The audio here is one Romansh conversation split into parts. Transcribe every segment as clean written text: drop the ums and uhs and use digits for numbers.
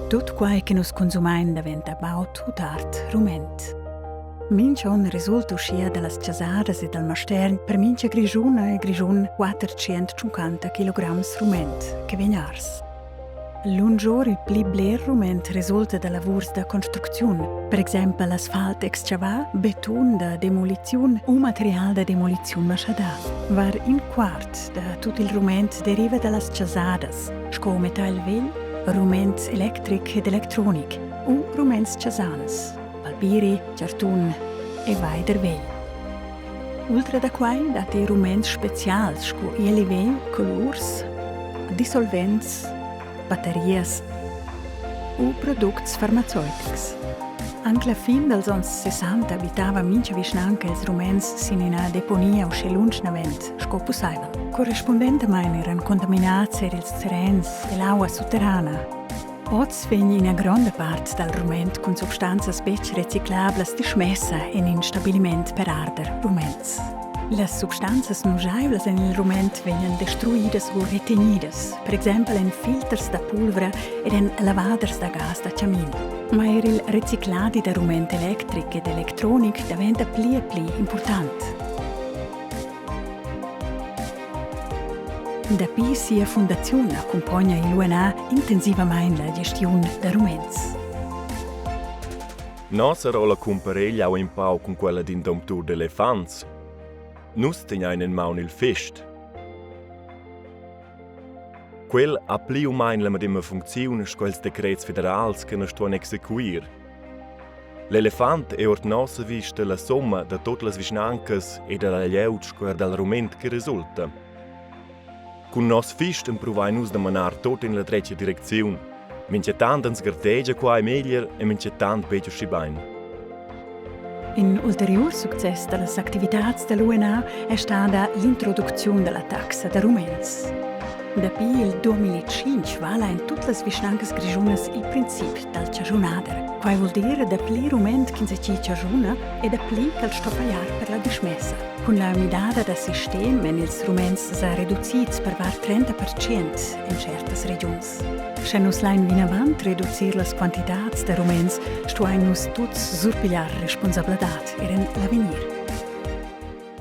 Tut quai che nus consumain daventa baud u tard rument. Minch'on resulta uschia da las chasadas e dal mastergn per mincha Grischuna e Grischun 450 kilograms rument che vegn ars. Lungior il pli bler rument resulta da lavurs da construcziun, per exempel asfalt exchavà, betun da demoliziun u material da demoliziun maschadà. Var in quart da tut il rument deriva da las chasadas, sco metall vegl, rument electric ed electronic u ruments chasans, palpiri, chartun e vaider vegl. Ultra da quai datti ruments spezials sco ieli vegl, colurs, dissolvents, battarias u products farmaceutics. Anc la fin dals onns 60 abitava mintga vischnanca ils ruments sin ina deponia uschè lunsch navent sco pussaivel. Correspundentamain eran contaminads er ils terrens e l'aua sutterrana. Oz vegn ina gronda part dal rument cun substanzas betg reciclablas dismessa en in stabiliment per arder ruments. Las substanzas nuschaivlas en il rument vegnan destruidas u retegnidas, per exempel en filters da pulvra ed en lavaders da gas da chamin. Ma er il recicladi da rument electric ed electronic daventa pli e pli impurtant. Dapi sia fundaziun accumpogna il UNA intensivamain la gestiun da ruments. Nossa rolla cumpareglia in pau cun quella d'in domptur d'elefants. Nus tegnain en maun il fist. Quel ha pli u main la medema funcziun sco ils decrets federals che nus stuein exequir. L'elefant è ord nossa vista la summa da tut las vischnancas e da la glieud sco er dal rument che resulta. Cun noss fist empruvain nus da manar tut en la dretga direcziun. Mintgatant ans gartegia quai meglier e mintgatant betg uschè bain. In ulteriur success da las activitads da l'UNA è stada l'introducziun da la taxa da ruments. Dapi il 2005 vala en tut las vischnancas grischunas il princip dal chaschunader. Quai vul dir dapli rument ch'insatgi chaschuna e dapli ch'el sto pajar per la dismessa. Cun la midada da sistem èn ils ruments sa reducids per var 30% en tschertas regiuns. Sche nus lain vinavant reducir las quantitads da ruments, stuain nus tuts surpigliar responsabladad er en l'avegnir.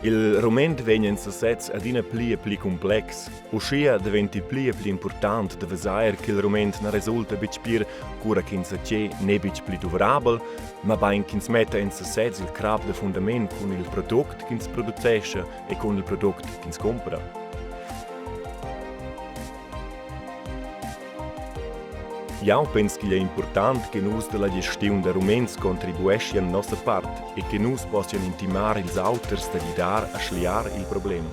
Il rument vegn en sesez adina pli e pli cumplex. Uschia daventi pli e pli impurtant da vesair ch'il rument na resulta betg pir cura ch'insatge n'è betg pli duvrabel, mabain ch'ins metta en sesez il crap da fundament cun il product ch'ins producescha e cun il product ch'ins cumpra. Jau pens ch'igl è impurtant che nus da la gestiun da ruments contribueschian nossa part e che nus possian intimar ils auters da gidar a schliar il problem.